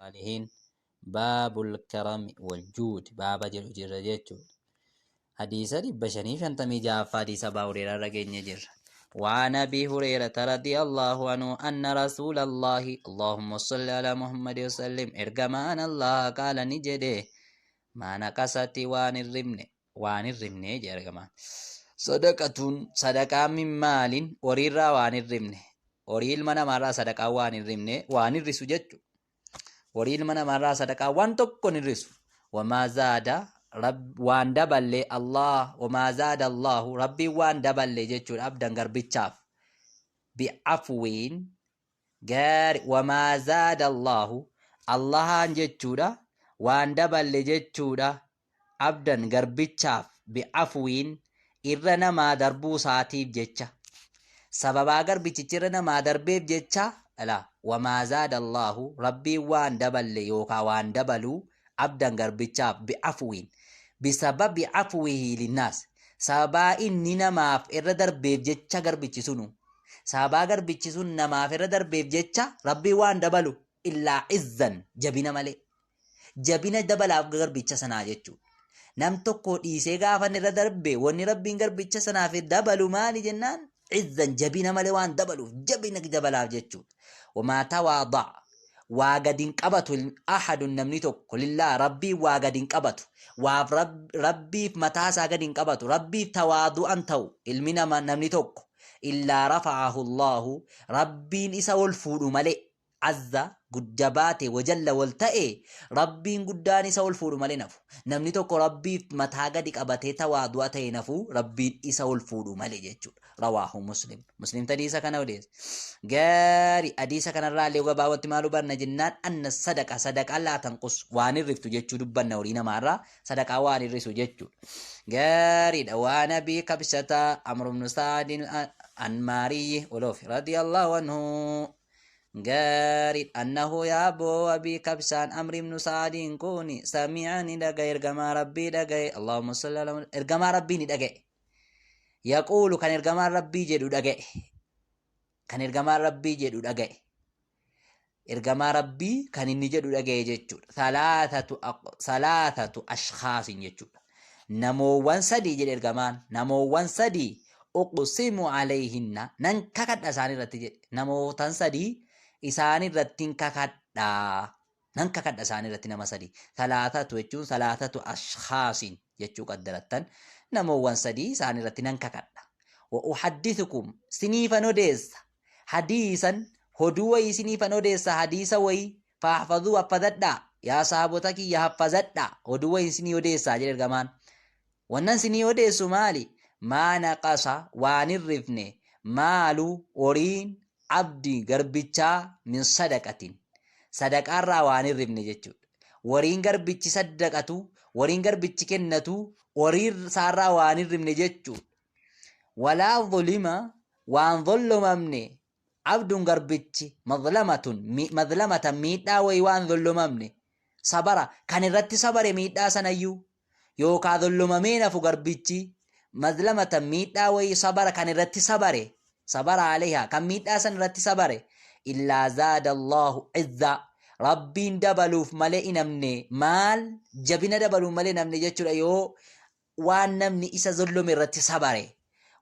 Saalihiin baabul karami wal juud baaba jedhu jirra jechuudha. Hadiisa 556ffaa hadiisa Abaa Hureeraa irra geenye jirra. وعن أبي هريرة رضي الله عنه أن رسول الله اللهم صل على محمد وسلم إرجمان الله قال نجده ما نقصت وان الرمن وان الرمن إرجمان صدقة صدقة من مال وريرا وان الرمن horii ilma namaarraa sadaqaa waan hin rimne waan hir'isu jechu. Horii ilma namaarraa sadaqaa waan tokko hin hir'isu. Wamaa zaada waan daballe Allah wamaa zaada Allahu rabbiin waan daballe jechuudha abdan garbichaaf bi'afwiin gaari wamaa zaada Allahu Allahaan jechuudha waan daballe jechuudha abdan garbichaaf bi'afwiin irra namaa darbuu isaatiif jecha sababaa garbichichi irra namaa darbeef jecha dhala wamaa zaada Allaahu rabbiin waan daballe yookaa waan dabaluu abdan garbichaaf bi'afwiin bisababi afwihi linnaas sababaa inni namaaf irra darbeef jecha garbichi sunu sababaa garbichi sun namaaf irra darbeef jecha rabbiin waan dabalu illaa izzan jabina malee jabina dabalaaf garbicha sanaa jechuudha. Nam tokko dhiisee gaafa inni irra darbe wanni rabbiin garbicha sanaaf dabalu maali jennaan izzan jabina malee waan dabaluuf jabina dabalaaf jechuudha. Wamaa tawaada'a waa gadi hin qabatu ahadun namni tokko lillaa rabbiin waa gadi hin qabatu waaf rabbiif mataa isaa gadi hin qabatu rabbiif tawaadu'an ta'u ilmi nama namni tokko illaa rafa'ahu Allahu rabbiin isa ol fuudhu malee azza jabaate wajalla wal ta'e rabbiin guddaan isa ol fuudhu malee nafu namni tokko rabbiif mataa gadi qabatee tawaadu'a ta'e nafu rabbiin isa ol fuudhu malee jechuudha rawaahu muslim muslim hadiisa kana odeesse gaari hadiisa kanarraa illee gabaabatti maal hubanna jennaan anna sadaqa sadaqaa laa tanqus waan hirriftu jechuu dubbanna horii namaarraa sadaqaa waan hirrisu jechuudha gaariidha waan abii kabshata amru ibnu sa'adin anmaariyyi oloofi radiyallahu anhu Gaarii annahu yaa aboo abii kabshaan amri ibnu sa'adiin kun sami'a ni dhagaye ergamaa rabbii dhagaye allahumma salli ala ergamaa rabbii ni dhagaye yaquulu kan ergamaan rabbii jedhu dhagaye kan ergamaan rabbii jedhu dhagaye ergamaa rabbii kan inni jedhu dhagaye jechuudha salaatatu salaatatu ashkhaasin jechuudha namoowwan sadii jedhe ergamaan namoowwan sadii uqsimu alayhinna nan kakadha isaan irratti jedhe namootan sadii isaan irratti kakadha nan kakadha isaan irratti nama sadii salaatatu jechuun salaatatu ashkhaasin jechuu qaddarattan namoowwan sadii isaan irratti nan kakadha wa uhaddithukum siniifan odeessa hadiisan hoduu wayii siniifan odeessa hadiisa wayii faahfaduu haffazadhaa yaa sahabota kiyya haffazadhaa oduu wayiin sinii odeessaa jedhe ergamaan Wannan sinii odeessu maali? Maa naqasa waan hirrifne maalu horiin abdi garbichaa min sadaqatin sadaqaarraa waan hirrifne jechuudha. Wariin garbichi saddaqatu, wariin garbichi kennatu, horii isaarraa waan hirrifne jechuudha. Walaa zulima waan zollomamne Abdun garbichi mazlamatun mazlamatan miidhaa wayii waan zollomamne sabara kan irratti sabare miidhaa sanayyuu yookaa zollomamee nafu garbichi mazlamatan miidhaa wayii sabara kan irratti sabare sabara aleyha kan miidhaa san irratti sabare illaa zaada Allahu izzaa rabbiin dabaluuf malee inamne maal jabina dabaluuf malee namne jechuudha yoo waan namni isa zollome irratti sabare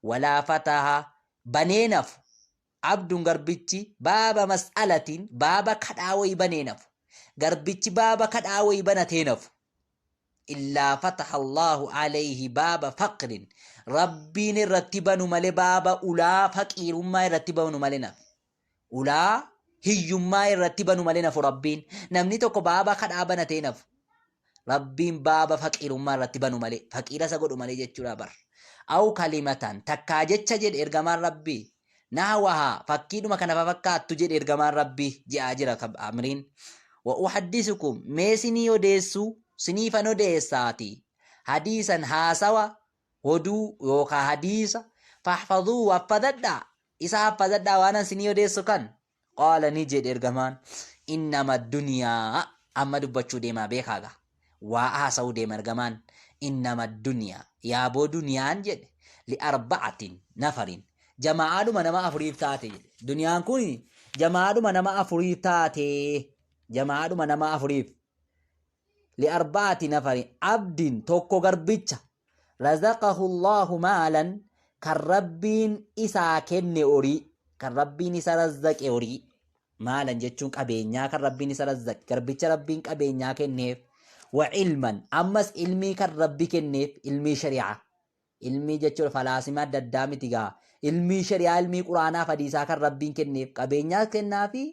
walaa fataha banee nafu abdun garbichi baaba mas'alatiin baaba kadhaa wayii banee nafu garbichi baaba kadhaa wayii banatee nafu illaa fataha Allahu alayhi baaba faqrin rabbiin irratti banu malee baaba ulaa faqiirummaa irratti banu malee nafu ulaa hiyyummaa irratti banu malee nafu rabbiin namni tokko baaba kadhaa banatee nafu rabbiin baaba faqiirummaa irratti banu malee faqiira isa godhu malee jechuudha bar aw kalimatan takkaa jecha jedhe ergamaan rabbii nahwahaa fakkiidhuma kana fakkaattu jedhe ergamaan rabbii je'aa jira amriin wa uhaddisukum mee sinii odeessuu siniifan odeessaati hadiisan haasawa hoduu yookaa hadiisa fahfaduu haffadadhaa isa haffadadhaa waanan sinii odeessu kan qaala ni jedhe ergamaan innama duniyaa amma dubbachuu deemaa beekaaga waa haasa'uu deema ergamaan innama duniyaa yaaboo duniyaan jedhe li arba'atin nafarin jamaa'aadhuma nama afuriif taate jedhe duniyaan kun jamaa'aadhuma nama afurii taate Jamaadhuma nama afuriif. Liarba'ati nafari abdin tokko garbicha razaqahu Allahu maalan kan Rabbiin isaa kenne horii kan Rabbiin isa razzaqe horii maalan jechuun qabeenyaa kan Rabbiin isa razzaqe garbicha Rabbiin qabeenyaa kenneef wa ilman ammas ilmii kan Rabbi kenneef ilmii shari'aa ilmii jechuudha falaasima adda addaa miti gaa ilmii shari'aa ilmii quraanaa fi hadiisaa kan Rabbiin kenneef qabeenyaas kennaa fi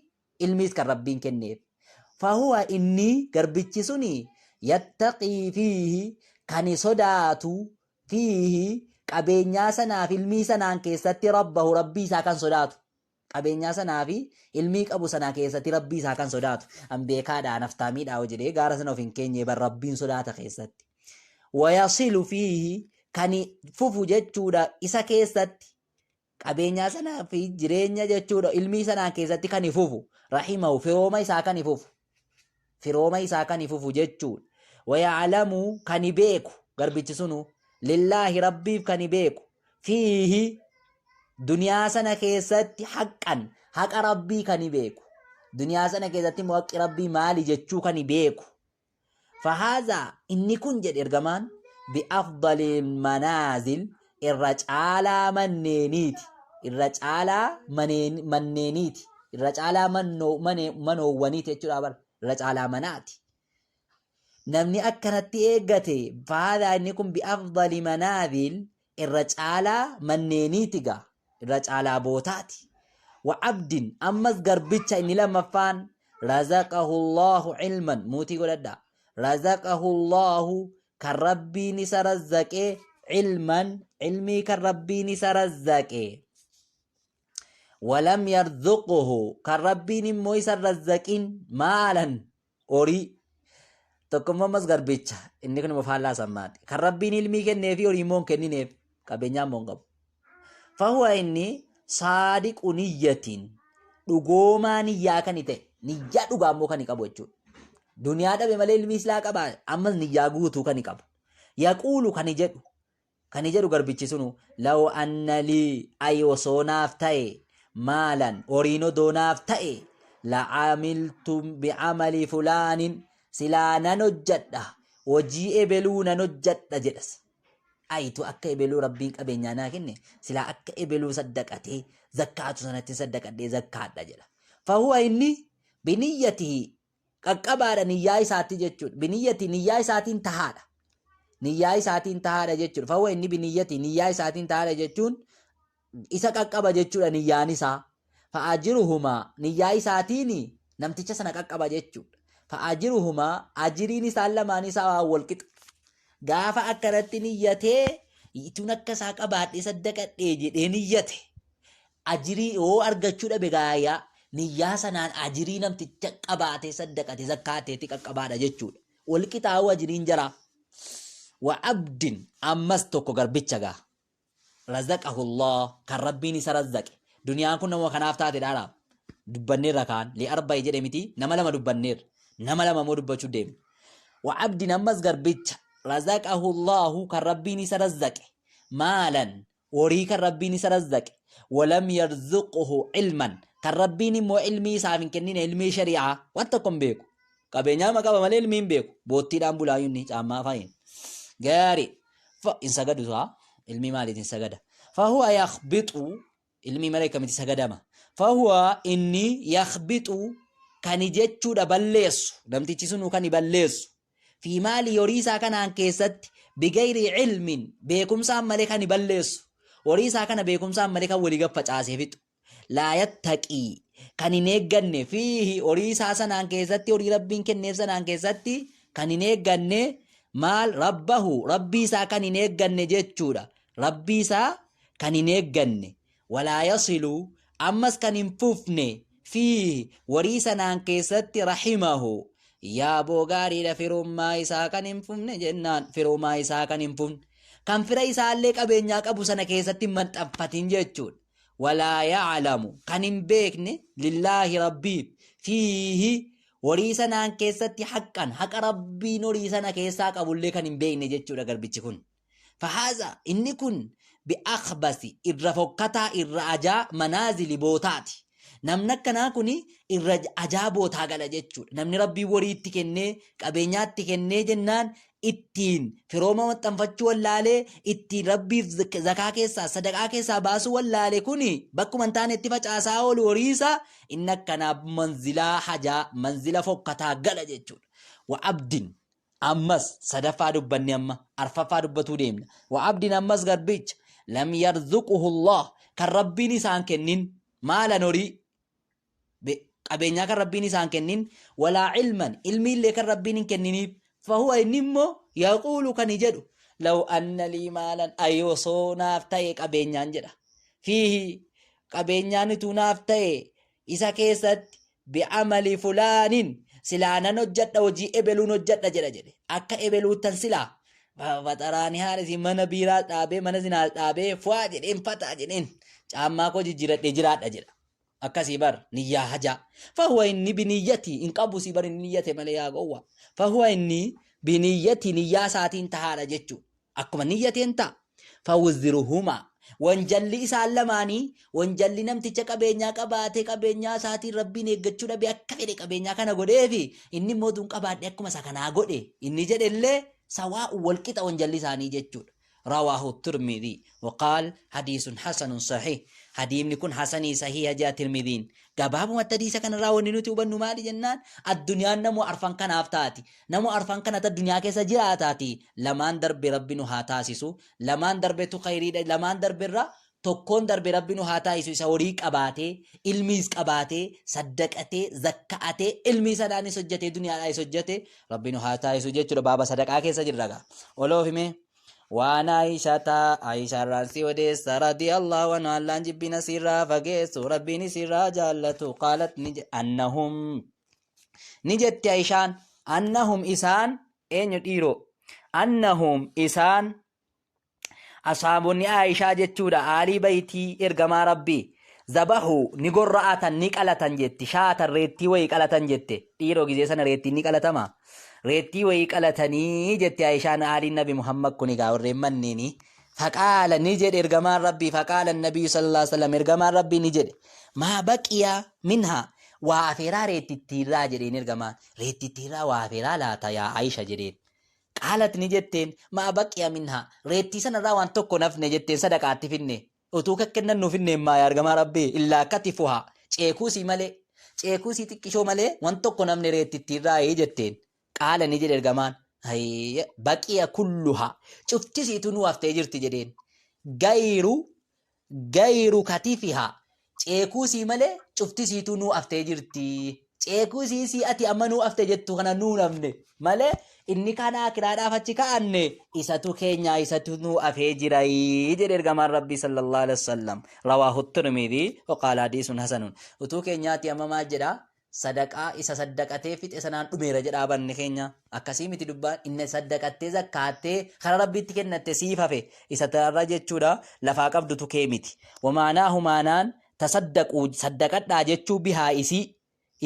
ilmiis kan Rabbiin kenneef. Fahuwa inni garbichi suni yattaqii fiihi kan sodaatu fiihi qabeenyaa sanaaf ilmii sanaan keessatti rabbahu rabbii isaa kan sodaatu. Qabeenyaa sanaa fi ilmii qabu sanaa keessatti rabbii isaa kan sodaatu. An beekaadha naftaamiidha hoo jedhee gaara sana of hin keenye bar rabbiin sodaata keessatti. Wayasilu fiihi kan fufu jechuudha isa keessatti qabeenyaa sanaa fi jireenya jechuudha ilmii sanaan keessatti kan fufu rahimahu firooma isaa kan fufu firooma isaa kan fufu jechuudha waya'alamu kan beeku garbichi sunu lillaahi rabbiif kan beeku fiihi duniyaa sana keessatti haqqan haqa rabbii kan beeku duniyaa sana keessatti immoo haqqi rabbii maali jechuu kan beeku Fahaazaa inni kun jedhe ergamaan bi'afdali manaazil irra caalaa manneeniiti irra caalaa manneeniiti irra caalaa manoowwaniiti jechuudha bar irra caalaa manaati. Namni akkanatti eeggate fahaazaa inni kun bi'afdali manaazil irra caalaa manneeniiti gaa irra caalaa bootaati. Wa abdin ammas garbicha inni lammaffaan razaqahu Allahu ilman muutii godhadha. Razaqahu Allahu kan rabbiin isa razzaqe ilman ilmii kan rabbiin isa razzaqe. Walam yarzuquhu kan rabbiin immoo isa razzaqin maalan horii tokkummaa ammas garbicha inni kun immoo faallaa sammaati kan rabbiin ilmii kennee fi horii immoo hin kennineef qabeenyaa immoo hin qabu. Fahuwa inni saadiqu niyyatiin dhugoomaa niyyaa kan ta'e niyyaa dhugaa immoo kan qabu jechuudha. Duniyaa dhabe malee ilmii islaa qaba ammas niyyaa guutuu kan qabu. Yaquulu kan jedhu Kan jedhu garbichi sunu law anna lii ay osoo naaf ta'e maalan horiin odoo naaf ta'e la amiltu bi'amali fulaanin silaa nan hojjadha hojii ebeluu nan hojjadha jedhas. Ayitu akka ebeluu rabbiin qabeenyaa naa kenne silaa akka ebeluu saddaqatee zakkaatu sanatti saddaqadhee zakkaadha jedha. Fahuwa inni biniyyatihi qaqqabaadha niyyaa isaatti jechuudha. Biniyyati niyyaa isaatiin tahaadha. Niyyaa isaatiin tahaadha jechuudha. Fahuwa inni biniyyati niyyaa isaatiin tahaadha jechuun isa qaqqaba jechuudha niyyaan isaa. Fa'ajiruhumaa niyyaa isaatiin namticha sana qaqqaba jechuudha. Fa'ajiruhumaa ajiriin isaan lamaan isaa waan wal qixa. Gaafa akkanatti niyyatee ituun akka isaa qabaadhee saddaqadhee jedhee niyyate. Ajirii yoo argachuu dhabe gaaya niyyaa sanaan ajirii namticha qabaatee saddaqate zakkaateetti qaqqabaadha jechuudha. Wal qixaa'uu ajiriin jaraa. Wa abdin ammas tokko garbicha gaa. Razaqahu Allah kan rabbiin isa razzaqe. Duniyaan kun nama kanaaf taate dhaara. Dubbanneerra kaan li arba'i jedhe miti nama lama dubbanneerra. Nama lama immoo dubbachuu deemna. Wa abdin ammas garbicha razaqahu Allahu kan rabbiin isa razzaqe. Maalan horii kan Rabbiin isa razzaqe walam yarzuqhu ilman kan Rabbiin immoo ilmii isaaf hin kennine ilmii shari'aa waan tokko hin beeku qabeenyaa ma qaba malee ilmii hin beeku boottiidhaan bulaa inni caammaa fayin gaarii hin sagadu isaa ilmii maaliitiin sagada fahuwa yakhbixu ilmii malee akkamitti sagadama fahuwa inni yakhbixu kan jechuudha balleessu namtichi sunuu kan balleessu fi maali horii isaa kanaan keessatti bigayri ilmin beekumsaan malee kan balleessu horii isaa kana beekumsaan malee kan walii gad facaasee fixu laa yattaqii kan hin eegganne fiihi horii isaa sanaan keessatti horii rabbiin kenneef sanaan keessatti kan hin eegganne maal rabbahu rabbii isaa kan hin eegganne jechuudha rabbii isaa kan hin eegganne walaa yasilu ammas kan hin fufne fiihi warii sanaan keessatti rahimahu yaaboo gaariidha firummaa isaa kan hin fufne jennaan firummaa isaa kan hin fufne kan fira isaallee qabeenyaa qabu sana keessatti hin maxxanfatin jechuudha walaa ya'lamu kan hin beekne lillaahi rabbiif fiihi horii sanaan keessatti haqqan haqa rabbiin horii sana keessaa qabullee kan hin beekne jechuudha garbichi kun. Fahaaza inni kun bi'akhbasi irra fokkataa irra ajaa manaazili bootaati. Namni akkanaa kun irra ajaa bootaa gala jechuudha. Namni Rabbiin horii itti kennee qabeenyaa itti kennee jennaan ittiin firooma maxxanfachuu wallaalee ittiin Rabbiif zakaa keessaa sadaqaa keessaa baasuu wallaale kun bakkuma hin taane itti facaasaa oolu horii isaa inni akkanaa manzilaa hajaa manzila fokkataa gala jechuudha. Wa abdin ammas sadaffaa dubbanne amma arfaffaa dubbatuu deemna. Wa abdin ammas garbicha lam yarzuquhu Allah kan Rabbiin isaan kennin maalan horii qabeenyaa kan Rabbiin isaan kennin walaa ilman ilmii illee kan Rabbiin hin kenniniif fahuwa inni immoo yaquulu kan jedhu law anna lii maalan ay osoo naaf ta'e qabeenyaan jedha fiihi qabeenyaan utuu naaf ta'e isa keessatti bi'amali fulaanin silaa nan hojjadha hojii ebeluun hojjadha jedha jedhe akka ebeluuttan silaa faxaraani haala isin mana biiraa dhaabee mana zinaas dhaabee fu'aa jedheen faxaa jedheen caammaa koo jijjiiradhee jiraadha jedha akkasii bar niyyaa hajaa fahuwa inni biniyyatii hin qabu sii bar inni niyyate malee yaa gowwa fahuwa inni biniyyatii niyyaa isaatiin tahaadha jechuu akkuma niyyateen ta'a fawziruhumaa wanjalli isaan lamaanii wanjalli namticha qabeenyaa qabaatee qabeenyaa isaatiin rabbiin eeggachuu dhabe akka fedhe qabeenyaa kana godheefi inni immoo tun qabaadhe akkuma isa kanaa godhe inni jedhe illee sawaa'u walqixa wanjalli isaanii jechuudha. رواه الترمذي وقال حديث حسن صحيح حديثni kun hasanii sahiha jaa Tirmidhiin gabaabumatti hadiisa kanarraa wanni nuti hubannu maali jennaan addunyaan namu arfan kanaaf taati namu arfan kanatu addunyaa keessa jiraataati lamaan darbe rabbi nu haa taasisu lamaan darbetu khayriidha lamaan darberra tokkoon darbe rabbi nu haa taasisu isa horii qabaatee ilmiis qabaatee saddaqatee zakka'atee ilmii sanaanis hojjetee duniyaadhaanis hojjete rabbi nu haa taasisu jechuudha baaba sadaqaa keessa jirra gaa oloofime waan Aayishata Aayishaarraan si odeessa radiyallahu anhu Allaan jibbina sirraa fageessu rabbiin sirraa jaallatu qaalat ni annahum ni jetti Aayishaan annahum isaan eenyu dhiiroo annahum isaan asaabonni Aayishaa jechuudha aalii baytii ergamaa rabbii zabahu ni gorra'atan ni qalatan jetti shaatan reettii wayii qalatan jette dhiiroo gizee sana reettiin ni qalatama reettii wayii qalatanii jette Aayishaan aaliin nabi Muhammad kun egaa warreen manneeni faqaala ni jedhe ergamaan rabbii faqaala nabii sallallahu alaihi wasallam ergamaan rabbii ni jedhe maa baqiya minha waa afeeraa reettittiirraa jedheen ergamaan reettittiirraa waa afeeraa laata yaa Aayisha jedheen Qaalat ni jetteen, maa baqiya minhaa, reettii sanarraa waan tokko hin hafne jetteen sadaqaatti finne. Utuu kakkennan nu finneen maa yaa ergamaa Rabbii illaa katifuhaa, ceekuusii malee, ceekuusii xiqqishoo malee wan tokko hin hafne reettittiirraayii jetteen. Qaala ni jedhe ergamaan, hayya baqiya kulluhaa, cuftisiituu nuu haftee jirti jedheen. Gayru gayru katifihaa ceekuusii malee cuftisiituu nuu haftee jirti. Ceekuusii sii ati amma nuu hafte jettu kana nuu hafne malee inni kaan akiraadhaaf achi ka'anne isatu keenyaa isatu nuu hafee jira jedhe ergamaan Rabbii sallallahu alaihi wasallam. Rawaahu Tirmidhii waqaala hadiisun hasanun. Utuu keenyaati amma maal jedhaa? Sadaqaa isa saddaqatee fixe sanaan dhumeera jedhaa barni keenya. Akkasii miti dubbaan inni saddaqattee zakkaattee karaa Rabbiitti kennatte siif hafe isa tarra jechuudha lafaa qabdutu kee miti. Wamaanaahu maanaan tasaddaquu saddaqadhaa jechuu bihaa isii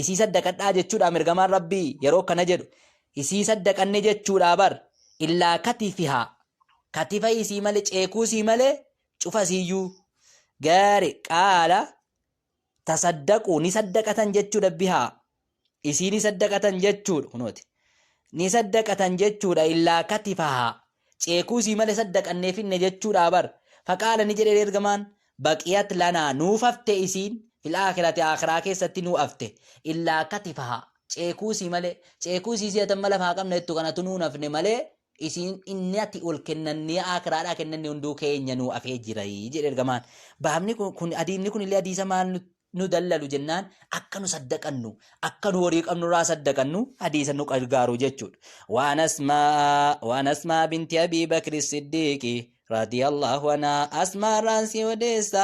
isii saddaqadhaa jechuudha mirgamaan Rabbii yeroo kana jedhu isii saddaqanne jechuudha bar illaa katifihaa katifa isii malee ceekuu isii malee cufa isiiyyuu gaari qaala tasaddaquu ni saddaqatan jechuudha bihaa isii ni saddaqatan jechuudha kunooti ni saddaqatan jechuudha illaa katifahaa ceekuu isii malee saddaqannee finne jechuudha bar faqaala ni jedhe ergamaan baqiyat lanaa nuuf hafte isiin fil aakhirati aakhiraa keessatti nuu hafte illaa katifahaa ceekuu isii malee ceekuu isii si'atan mala faa qabna jettu kanatu nuu hafne malee isiin inni ati ol kennannee aakiraadhaa kennanne hunduu keenya nuu afee jira jedhe ergamaan. Baabni kun adiinni kun illee hadiisa maal nu dallalu jennaan akka nu saddaqannu akka nu horii qabnu irraa saddaqannu hadiisa nu gargaaru jechuudha. Waan asmaa waan asmaa binti Abii Bakri Siddiiqi radiyallahu anhaa asmaa irraan si odeessa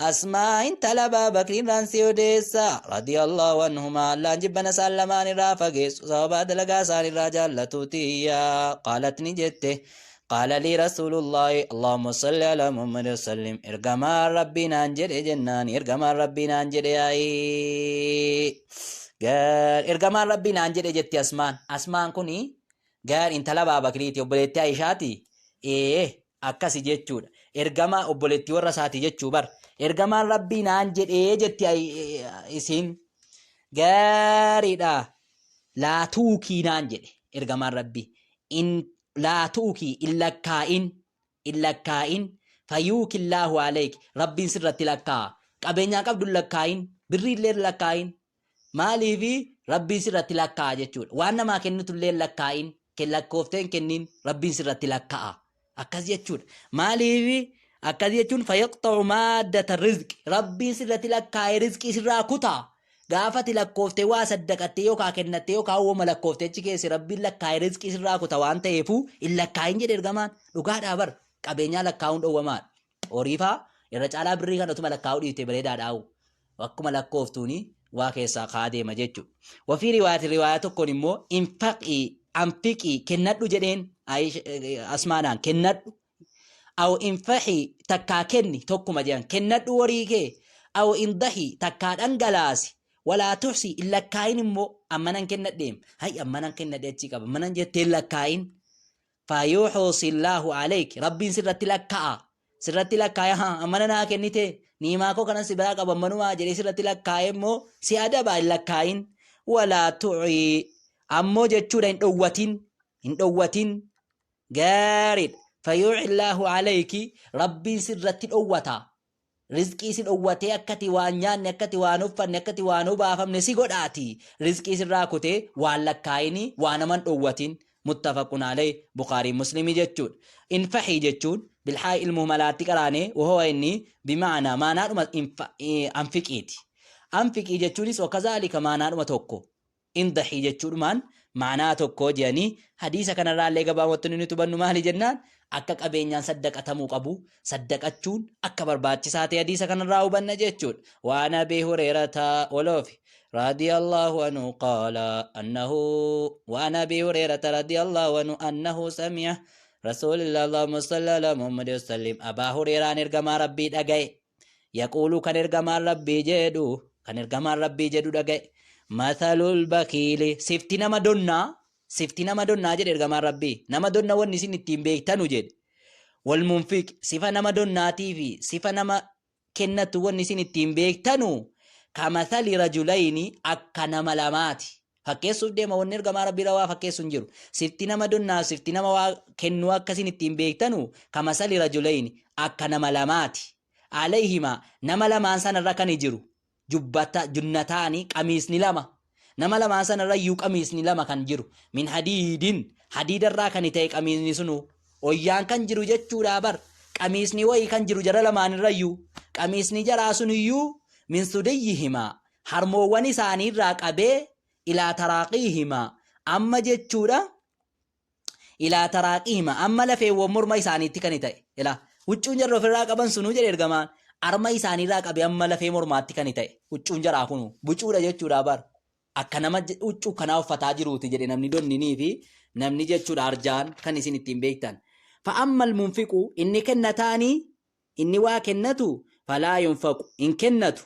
asmaa intala Abaa Bakri irraan si odeessa radiyallahu anhumaa allaan jibbana isaan lamaan irraa fageessu sababaa dalagaa isaan irraa jaallatuutiyya qaalat ni jette qaala lii rasuulullaahi allahumma salli alaa muhammad wasallim ergamaan rabbii naan jedhe jennaan ergamaan rabbii naan jedhe yaa'ii ergamaan rabbii naan jedhe jetti asmaan asmaan kuni Gaar intala Abaa Bakriiti obboleettii Aishaati ee Akkasi jechuudha. Ergamaa obboleettii warra isaati jechuu bar. Ergamaan Rabbii naan jedhee jetti isiin. Gaariidha. Laa tuukii naan jedhe ergamaan Rabbii. In laa tuukii in lakkaa'in in lakkaa'in fayuukillaahu aleyk Rabbiin sirratti lakkaa'a. Qabeenyaa qabdu hin lakkaa'in birrii illee hin lakkaa'in. Maaliifi Rabbiin sirratti lakkaa'a jechuudha. Waan namaa kennitu illee hin lakkaa'in, lakkooftee hin kennin, Rabbiin sirratti lakkaa'a. Akkas jechuudha. Maaliifi akkas jechuun fayaqxa'u maaddata rizqi. Rabbiin sirratti lakkaa'ee rizqii sirraa kutaa. Gaafa ati lakkooftee waa saddaqattee yookaan kennattee yookaan woma lakkooftee achi keesse Rabbiin lakkaa'ee rizqii sirraa kuta waan ta'eefuu hin lakkaa'in jedhe ergamaan. Dhugaadhaa bar qabeenyaa lakkaa'uun dhowwamaadha. Horii faa irra caalaa birrii kana utuma lakkaa'uu dhiifte bareedaadhaa'u. Akkuma lakkooftuuni waa keessaa ka'aa deema jechuudha. Wafii riwaayati riwaayaa tokkoon immoo infaqii anfiqii kennadhu jedheen asmaadhaan kennadhu. Aw infaxii takkaa kenni tokkuma jedhan kennadhu horii kee. Aw indahii takkaa dhangalaasi. Walaa tuxsii hin lakkaa'in immoo ammanan kennadheem. Hay ammanan kennadhe achii qaba ammanan jettee hin lakkaa'in. Fayuxsillaahu aleyk Rabbiin sirratti lakka'a sirratti lakkaa'e haa ammana naa kennite niimaa koo kanan si biraa qabu ammanumaa jedhee sirratti lakkaa'e immoo si adaba hin lakkaa'in walaa tu'ii ammoo jechuudha hin dhowwatin hin dhowwatin gaariidha fayuxillaahu aleyki Rabbiin sirratti dhowwata Rizqii si dhowwatee akka ati waan nyaanne, akka ati waan uffanne, akka ati waan obaafamne si godhaati. Rizqii sirraa kutee waan lakkaa'inii waa nama hin dhowwatin. Muttafaqun alayh Bukhaarii Muslimi jechuudha. Infaxii jechuun bilhaa'i ilmuhmalaatti qaraanee wahuwa inni bima'anaa maanaadhuma anfiqiiti. Anfiqii jechuunis wakazaalika maanaadhuma tokko. Indahi jechuudhumaan ma'anaa tokko jedhanii hadiisa kanarraallee gabaabumatti nuti hubannu maali jennaan akka qabeenyaan saddaqatamuu qabu saddaqachuun akka barbaachisaa ta'e hadiisa kanarraa hubanna jechuudha. Waan Abii Hureerata oloofi radiyallahu anhu qaala annahu waan Abii Hureerata radiyallahu anhu annahu sami'a Rasuulillah Allahumma salli ala Muhammad wasallim Abaa Hureeraan ergamaa Rabbii dhaga'e Yaquulu kan ergamaan Rabbii jedhu kan ergamaan Rabbii jedhu dhaga'e mathalul bakiili sifti nama donnaa sifti nama donnaa jedhe ergamaan Rabbii nama donna wanni isin ittiin beektanu jedhe wal munfiq sifa nama donnaatii fi sifa nama kennatu wanni isin ittiin beektanu kamathali rajulayni akka nama lamaati Fakkeessuuf deema wanni ergamaa Rabbii irra waa fakkeessu hin jiru. Sifti nama donnaa sifti nama waa kennuu akka isin ittiin beektanu kamasali rajulayni akka nama lamaati. Alayhima nama lamaan sanarra kan jiru jubbata junnataani qamiisni lama. Nama lamaan sanarra iyyuu qamiisni lama kan jiru min hadiidin hadiidarraa kan ta'e qamiisni sunu oyyaan kan jiru jechuudha bar qamiisni wayii kan jiru jara lamaanirra iyyuu qamiisni jaraa sun iyyuu min sudiyyihimaa harmoowwan isaanii irraa qabee ilaa taraaqiihimaa amma jechuudha ilaa taraaqiihima amma lafeewwan morma isaaniitti kan ta'e ilaa huccuun jarri ofirraa qaban sunuu jedhe ergamaan arma isaanii irraa qabee amma lafee mormaatti kan ta'e huccuun jaraa kunu bucuudha jechuudha bar akka nama huccuu kanaa uffataa jiruuti jedhe namni donninii fi namni jechuudha arjaan kan isin ittiin beektan. Fa'ammal munfiqu inni kennataanii Inni waa kennatu falaa yunfaqu hin kennatu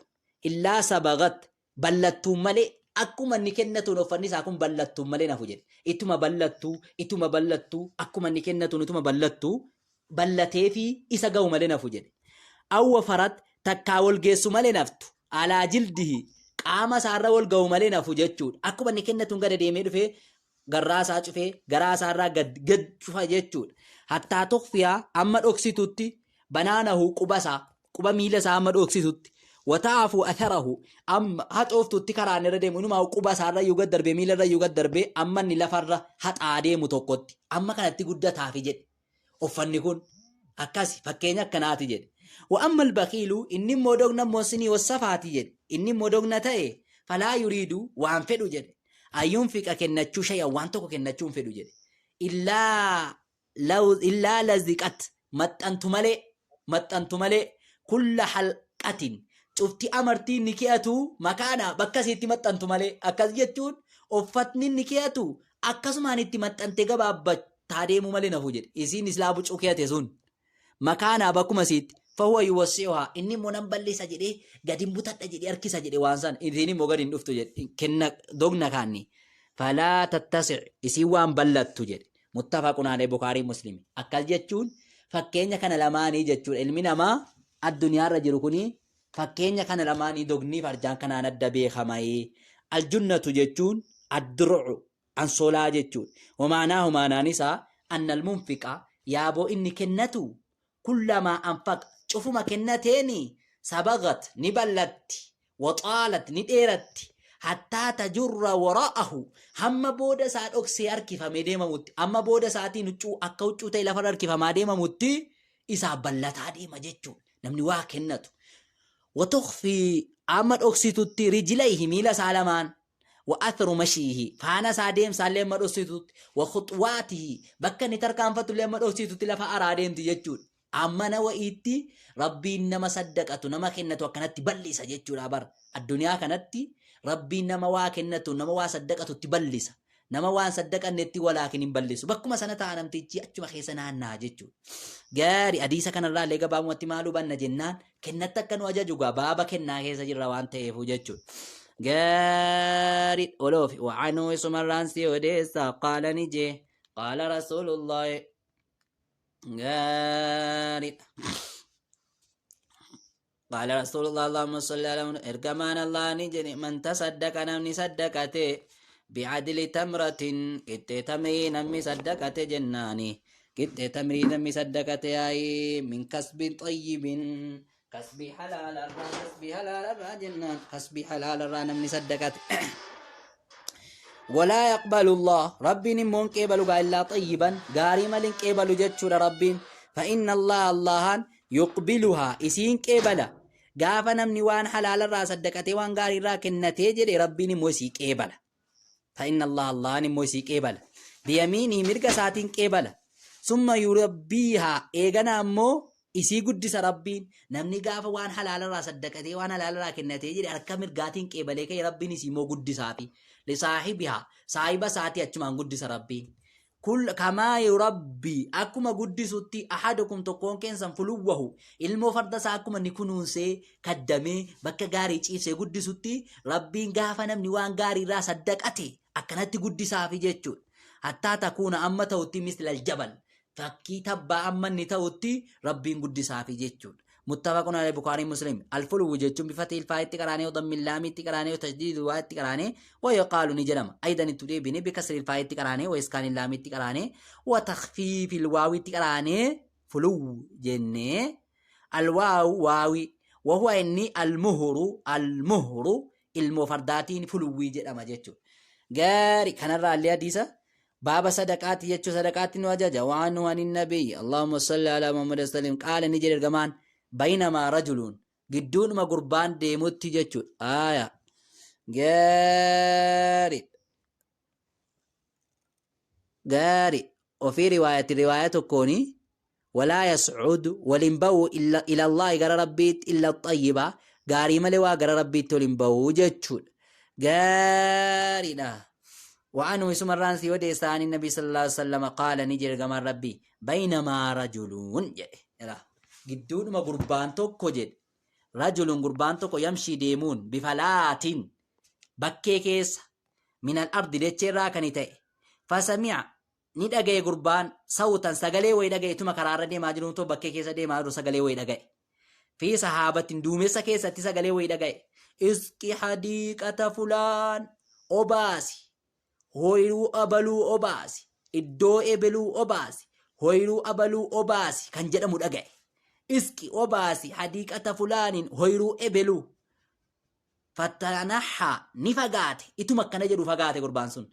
illaa sabagat ballattuun malee akkuma inni kennatuun uffanni isaa kun ballattuun malee nafu jedhe. Ituma ballattuu ituma ballattuu akkuma inni kennatuun ituma ballattuu ballatee fi isa ga'u malee nafu jedhe. Awwa farat takkaa wal geessu malee naftu alaa jildihi qaama isaarra wal ga'u malee nafu jechuudha. Akkuma inni kennatuun gada deemee dhufee garraa isaa cufee garaa isaa irraa gad gad cufa jechuudha. Hattaa tukfiyaa amma dhoksitutti banaanahu quba isaa quba miila isaa amma dhoksitutti wata'afu atharahu amma haxooftutti karaan irra deemu inumaa quba isaa irra iyyuu gad darbee miila irra iyyuu gad darbee amma inni lafarra haxaa deemu tokkotti amma kanatti guddataafi jedhe. Uffanni kun akkasi fakkeenya akkanaati jedhe. Wa amma albakiilu inni immoo dogna immoo sinii wassafaati jedhe. Inni immoo dogna ta'e falaa yuriidu waan fedhu jedhe. Ayyuun fiqa kennachuu shay'an waan tokko kennachuu hin fedhu jedhe. Illaa law illaa laziqat maxxantu malee maxxantu malee kulla halqatin cufti amartii ni ke'atu makaana bakka isiitti maxxantu malee akkas jechuun uffatni ni ke'atu akkasumaan itti maxxantee gabaabbataa deemuu malee nafu jedhe isiin islaa bucuu ke'ate sun makaanaa bakkuma isiitti fahuwa yuwassi'uhaa inni immoo nan bal'isa jedhee gad hin butadha jedhee harkisa jedhe waan san isiin immoo gad hin dhuftu jedhe kenna dogna kaanni falaa tattasi isiin waan bal'attu jedhe muttafaqun alee bukaarii muslimi akkas jechuun Fakkeenya kana lamaanii jechuudha. Ilmi namaa addunyaarra jiru kuni fakkeenya kana lamaanii dogniif arjaan kanaan adda beekamaye. Aljunnatu jechuun adduru'u ansoolaa jechuudha. Wamaanaahu maanaan isaa annal munfiqa yaaboo inni kennatu kullamaa anfaqa cufuma kennateeni sabagat ni ballatti waxaalat ni dheeratti hattaa tajurra wara'ahu hamma booda isaa dhoksee harkifamee deemamutti amma booda isaatiin huccuu akka huccuu ta'e lafarra harkifamaa deemamutti isaa ballataa deema jechuudha. Namni waa kennatu. Watukhfii amma dhoksitutti rijilayhi miila isaa lamaan wa athru mashiihi faana isaa deemsaallee amma dhoksitutti wa khuxwaatihi bakka inni tarkaanfatullee amma dhoksitutti lafa araa deemti jechuudha. Ammana wa'iitti Rabbiin nama saddaqatu nama kennatu akkanatti bal'isa jechuudha bar. Addunyaa kanatti Rabbiin nama waa kennatu nama waa saddaqatutti bal'isa. Nama waan saddaqannetti walaakin hin bal'isu. Bakkuma sana ta'a namtichi achuma keessa naanna'a jechuudha. Gaari hadiisa kanarraa illee gabaabumatti maal hubanna jennaan kennatti akka nu ajaju gaa baaba kennaa keessa jirra waan ta'eefu jechuudha. Gaari oloofi wa'anuu isumarraan si odeessa qaala ni jee qaala rasuulullaahi gaariidha. Qaala Rasuulullah Allahumma salli ala Muhammad ergamaan Allah ni jedhe man tasaddaqa namni saddaqate bi'adli tamratin qixxee tamrii namni saddaqate jennaani qixxee tamrii namni saddaqate yaayi min kasbin xayyibin kasbii halaalarraa kasbii halaalarraa jennaan kasbii halaalarraa namni saddaqate walaa yaqbalu Allah rabbiin immoo hin qeebalu gaa illaa xayyiban gaarii malee hin qeebalu jechuudha rabbiin fa inna Allah Allahan yuqbiluhaa isiin qeebala gaafa namni waan halaalarraa saddaqatee waan gaariirraa kennatee jedhe rabbiin immoo isii qeebala fa inna Allah Allahan immoo isii qeebala biyamiinii mirga isaatiin qeebala summa yurabbiihaa eegana ammoo isii guddisa rabbiin namni gaafa waan halaalarraa saddaqatee waan halaalarraa kennatee jedhe harka mirgaatiin qeebalee ka'e rabbiin isii immoo guddisaafi lisaahibihaa saahiba isaatii achumaan guddisa rabbiin Kul kamaa yurabbi akkuma guddisutti ahadukum tokkoon keessan fuluwwahu ilmoo farda isaa akkuma inni kunuunsee kaddamee bakka gaarii ciibsee guddisutti rabbiin gaafa namni waan gaarii irraa saddaqate akkanatti guddisaafi jechuudha. Hattaa takuuna amma ta'utti mislal jabal fakkii tabbaa amma inni ta'utti rabbiin guddisaafi jechuudha. Muttafaqun alayhi Bukhaarii Muslim. Alfuluwu jechuun bifa tiilfaa itti qaraanee dammi laamii itti qaraanee tajdiid waa itti qaraanee wa yuqaalu ni jedhama. Aydan itti deebinee bikasri ilfaa itti qaraanee wa iskaani laamii itti qaraanee wa takhfiifil waawi itti qaraanee fuluwu jennee alwaawu waawi wa huwa inni almuhru almuhru ilmoo fardaatiin fuluwwii jedhama jechuudha. Gaari kanarraa illee hadiisa Baaba sadaqaati jechuu sadaqaatti nu ajaja. Waan ani nabiyyi Allahumma salli ala Muhammad sallim qaala ni jedhe ergamaan baynamaa rajuluun gidduudhuma gurbaan deemutti jechuudha. Aaya. Gaari. Gaari. Ofii riwaayati riwaaya tokkooni walaa yas'udu waliin ba'u ila Allahi gara Rabbiitti illa xayyiba gaarii malee waa gara Rabbiitti waliin ba'u jechuudha. Gaariidha. Wa'anuu isumarraan si odeessa ani nabi sallallahu alaihi wasallam qaala ni jedhe ergamaan Rabbii baynamaa rajuluun jedhe. Gidduudhuma gurbaan tokko jedhe. Rajuluun gurbaan tokko yamshii deemuun bifa laatiin bakkee keessa minal ardi dacheerraa kan ta'e. Fasami'a ni dhagaye gurbaan sawtan sagalee wayi dhagaye tuma karaarra deemaa jiru too bakkee keessa deemaa jiru sagalee wayi dhagaye fi sahaabatin duumessa keessatti sagalee wayi dhagaye isqi hadiiqata fulaan obaasi hoyruu abaluu obaasi iddoo ebeluu obaasi hoyruu abaluu obaasi kan jedhamu dhagaye isqi obaasi hadiiqata fulaanin hoyruu ebeluu Fatanaxaa ni fagaate ituma akkana jedhu fagaate gurbaan sun.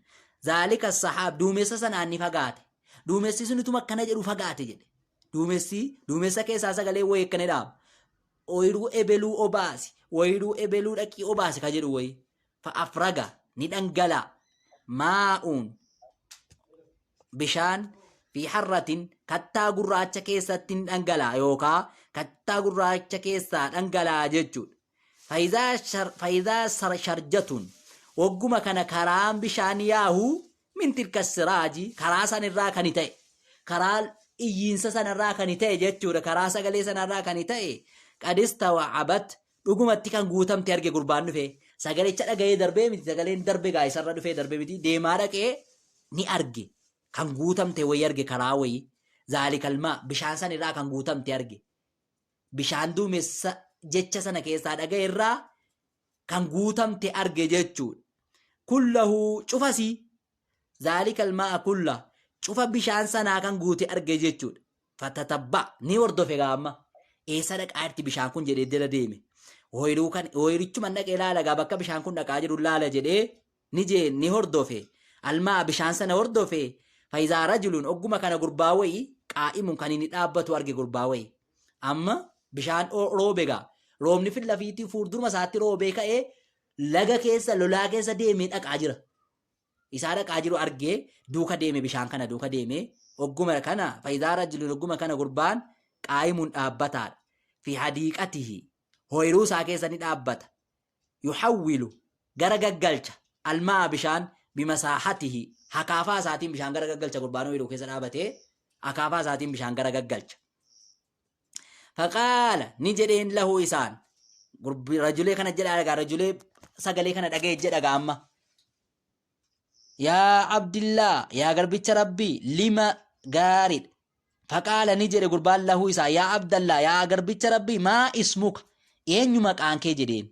Zaalika sahaab duumessa sanaan ni fagaate. Duumessi sun ituma akkana jedhu fagaate jedhe. Duumessi duumessa keessaa sagalee wayii akkana dhaaba. Ooyiruu ebeluu obaasi, ooyiruu ebeluu dhaqii obaasi ka jedhu wayii. Fa'afraga ni dhangala'a. Maa'uun bishaan fi harratin kattaa gurraacha keessatti ni dhangala'a yookaa kattaa gurraacha keessaa dhangala'a jechuudha. Fayizaa sharjatun wagguma kana karaan bishaan yaahu min tilka siraaji karaa sanirraa kan ta'e karaa iyyiinsa sanarraa kan ta'e jechuudha karaa sagalee sanarraa kan ta'e qadistawacabat dhugumatti kan guutamte arge gurbaan dhufe sagalicha dhaga'ee darbee miti sagaleen darbe gaa isarra dhufee darbee miti deemaa dhaqee ni arge kan guutamte wayii arge karaa wayii. Zaalikal maa bishaan san irraa kan guutamte arge. Bishaan duumessa jecha sana keessaa dhagaye irraa kan guutamte arge jechuudha. Kullahu cufasii zaalikal maa'a kulla cufa bishaan sanaa kan guute arge jechuudha. Fatatabba ni hordofe gaa amma. Eessa dhaqaa jirti bishaan kun jedhee jala deeme. Ooyiruu kan ooyirichuma dhaqee laala gaa bakka bishaan kun dhaqaa jiru laala jedhee ni jee ni hordofe. Almaa bishaan sana hordofe. Fayizaa rajulun ogguma kana gurbaa wayii qaa'imun kan inni dhaabbatu arge gurbaa wayii. Amma bishaan roobe gaa. Roobni fillafiitii fuulduruma isaatti roobee ka'ee laga keessa lolaa keessa deemee dhaqaa jira. Isaa dhaqaa jiru argee duuka deeme bishaan kana duuka deeme ogguma kana fayizaa rajulun ogguma kana gurbaan qaa'imun dhaabbataadha. Fi hadiiqatihi hoyruu isaa keessa ni dhaabbata. Yuhawwilu gara gaggalcha almaa bishaan bimasaahatihi hakaafaa isaatiin bishaan gara gaggalcha gurbaan hoyruu keessa dhaabatee akaafaa isaatiin bishaan gara gaggalcha. Faqaala ni jedheen lahu isaan. Rajulee kana jedhaa dhagaa rajulee sagalee kana dhaga'e jedha gaa amma. Yaa Abdillaa yaa garbicha Rabbii lima gaariidha. Faqaala ni jedhe gurbaan lahu isaa yaa Abdallaa yaa garbicha Rabbii maa ismuka eenyu maqaan kee jedheen.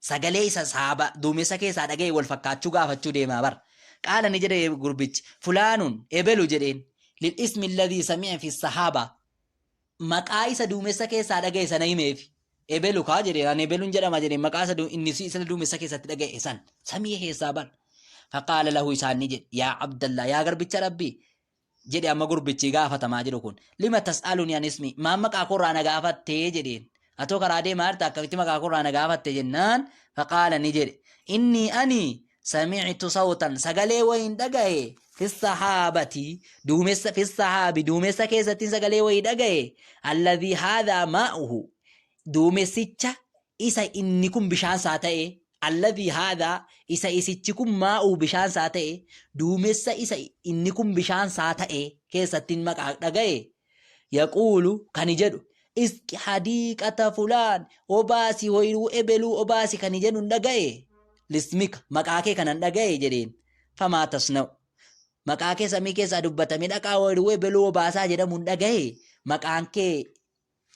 Sagalee isa saaba duumessa keessaa dhaga'e wal fakkaachuu gaafachuu deemaa bar. Qaala ni jedhe gurbichi fulaanun ebelu jedheen lil ismi alladhii sami'a fi sahaaba maqaa isa duumessa keessaa dhaga'e sana himeefi. Ebelu kaa jedheen ani ebelun jedhama jedheen maqaa isa inni isa duumessa keessatti dhaga'e san samii keessaa bar. Faqaala lahu isaan ni jedhe yaa Abdallah yaa garbicha Rabbii jedhe amma gurbichi gaafatamaa jiru kun lima tas'aluni an ismi maan maqaa koorraa na gaafattee jedheen atoo karaa deemaa jirta akkamitti maqaa koorraa na gaafatte jennaan faqaala ni jedhe inni ani sami'tu sawtan sagalee wayiin dhagaye fi sahaabati duumessa fi sahaabi duumessa keessatti sagalee wayii dhagaye alladhii haadhaa maa'uhu duumessicha isa inni kun bishaan isaa ta'e alladhii haadhaa isa isichi kun maa'uu bishaan isaa ta'e duumessa isa inni kun bishaan isaa ta'e keessattiin maqaa dhaga'e yaquulu kani jedhu isqi hadiiqata fulaan obaasi hoyruu ebeluu obaasi kani jedhu hin dhaga'e lismika maqaa kee kanan dhaga'e jedheen famaa tasna'u maqaa kee samii keessaa dubbatame dhaqaa hoyruu ebeluu obaasaa jedhamu hin dhaga'e maqaan kee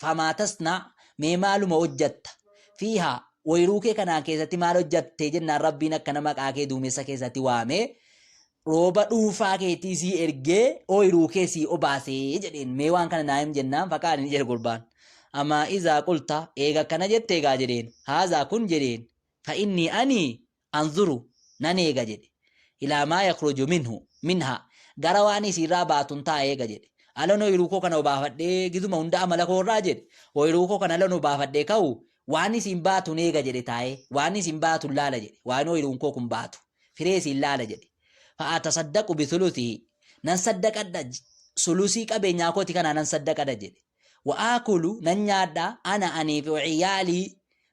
Famaa tasna' mee maaluma hojjatta? Fiihaa, woyruu kee kanaan keessatti maal hojjatte jennaan Rabbiin akkana maqaa kee duumessa keessatti waamee rooba dhuunfaa keetii sii ergee ooyruu kee sii obaasee jedheen mee waan kana naa him jennaan faqaali ni jedhe gurbaan. Amaa izaa qulta eega akkana jette egaa jedheen haazaa kun jedheen fa innii ani anzuru nan eega jedhe ilaa maa yakhruju minhu minha gara waan isiirraa baatun ta'a eega jedhe alan ooyruu koo kana obaafadhee gizuma hunda amala koo irraa jedhe ooyruu koo kana alan obaafadhee ka'u waan isiin baatun eega jedhe taa'ee waan isiin baatun laala jedhe waan ooyruun koo kun baatu firee isiin laala jedhe fa'atasaddaqu bithuluthihi nan saddaqadha sulusii qabeenyaa kooti kanaa nan saddaqadha jedhe Wa'aakulu nan nyaadha ana anii fi waciyaalii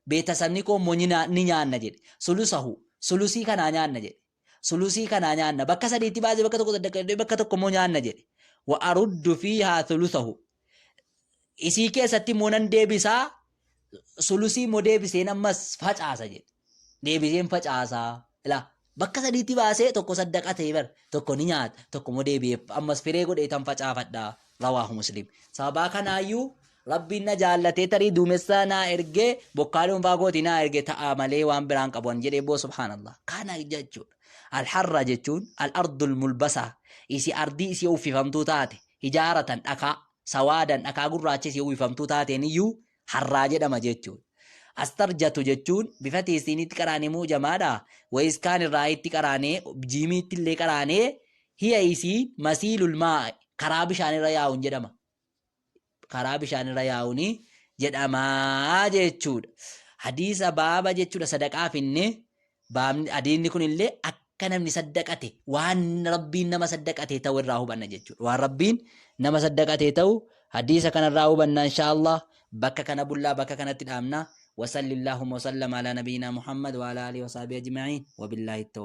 beetasabni koo immoo ni nyaanna jedhe. Sulusahu sulusii kanaa nyaanna jedhe. Sulusii kanaa nyaanna bakka sadiitti baasee bakka tokko saddaqadhee bakka tokko immoo nyaanna jedhe. Wa'aruddu fiihaa sulusahu isii keessatti immoo nan deebisaa sulusii immoo deebiseen ammas facaasa jedhe. Deebiseen facaasaa. Ilaa bakka sadiitti baasee tokko saddaqatee bar tokko ni nyaata tokko immoo deebi'ee ammas firee godhee tan facaafadha. Rawaahu Muslim. Sababaa kanaayyuu Rabbiin na jaallatee tarii duumessaa naa ergee bokkaa dhuunfaa kootii naa erge ta'a malee waan biraan qabu an jedhee boo subhaanallah. Kana jechuudha. Alharra jechuun al-ardul mulbasaa isi ardii isii uffifamtuu taate hijaaratan dhakaa sawaadan dhakaa gurraacha isii uwwifamtuu taateen iyyuu harraa jedhama jechuudha. Astarjatu jechuun bifa teessiinitti qaraanee mu'jamaadha. Wayiskaan irraa itti qaraanee jiimiitti illee qaraanee hiya isii masiilul maa'i karaa bishaan irra yaa'uun jedhama. Karaa bishaan irra yaa'uun jedhama jechuudha. Hadiisa baaba jechuudha sadaqaa finne baabni hadiisni kun illee akka namni saddaqate waan Rabbiin nama saddaqate ta'u irraa hubanna jechuudha. Waan Rabbiin nama saddaqate ta'u hadiisa kanarraa hubanna inshaallah. Bakka kana bullaa bakka kanatti dhaabna. Wasallillahumma wasallama ala nabiyyina Muhammad wa ala alihi wa sahbihi ajma'in. Wabillahi tawfiq.